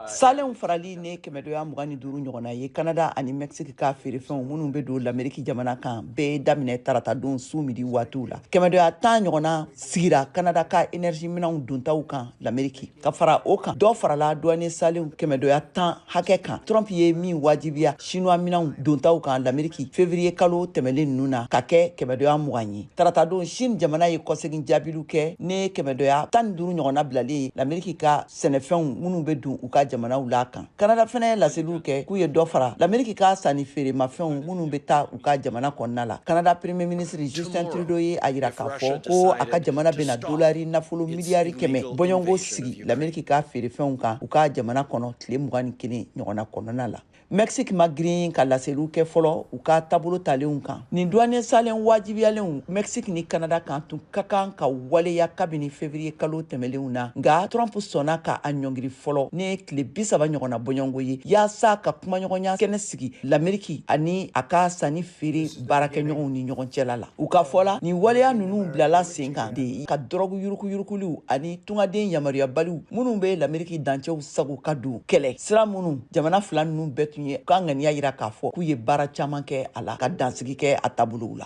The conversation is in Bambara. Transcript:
Salenw farali ne kɛmɛdoya 25 ɲɔgɔnna ye Kanada ani Mexique ka feerefɛnw minnu bɛ don Lameriki jamana kan bɛɛ daminɛ taratadon su midi waatiw la. Kɛmɛdoya 10 ɲɔgɔnna sigira Kanada ka énergie minɛnw dontaw kan Lameriki. Ka fara o kan, dɔ farala douanier salenw kɛmɛdoya 10 hakɛ kan, Trump ye min wajibiya Chinois minɛnw dontaw kan Lameriki février kalo tɛmɛlen ninnu na, ka kɛ kɛmɛdoya 20 ye. Taratadon, Chine jamana ye kɔsegin jaabiliw kɛ ne kɛmɛdoya 15 ɲɔgɔnna bilalen ye Lameriki ka sɛnɛfɛnw minnu bɛ don u ka jamanaw la kan. Kanada fɛnɛ ye laseliw kɛ k'u ye dɔ fara Lameriki ka sanni feeremafɛnw minnu bɛ taa u ka jamana kɔnɔna la. Kanada premier ministre Justin Trudeau ye a yira k'a fɔ ko a ka jamana bɛna dolari nafolo miliyari 100 bɔɲɔgɔnko sigi Lameriki ka feerefɛnw kan u ka jamana kɔnɔ tile 21 ɲɔgɔnna kɔnɔna la. Mexique ma girin ka laseliw kɛ fɔlɔ u ka taabolo talenw kan. Nin douanier salen wajibiyalenw Mexique ni Canada kan tun ka kan ka waleya kabini février kalo tɛmɛlenw na, nka Trump sɔnna ka a ɲɔngiri fɔlɔ ni tile 30 ɲɔgɔnna bɔɲɔgɔnko ye, yaasa ka kumaɲɔgɔnya kɛnɛ sigi Lameriki ani a ka sanni feere baarakɛɲɔgɔnw ni ɲɔgɔn cɛla la. U ka fɔ la, nin waleya ninnu bilala sen kan de ka dɔrɔgu yurukuyurukuliw ani tungaden yamaruyabaliw minnu bɛ Lameriki dancɛw sago ka don kɛlɛ sira minnu jamana fila ninnu bɛɛ tun ye ka ŋaniya yira k'a fɔ k'u ye baara caman kɛ a la ka dansigi kɛ a taabolow la.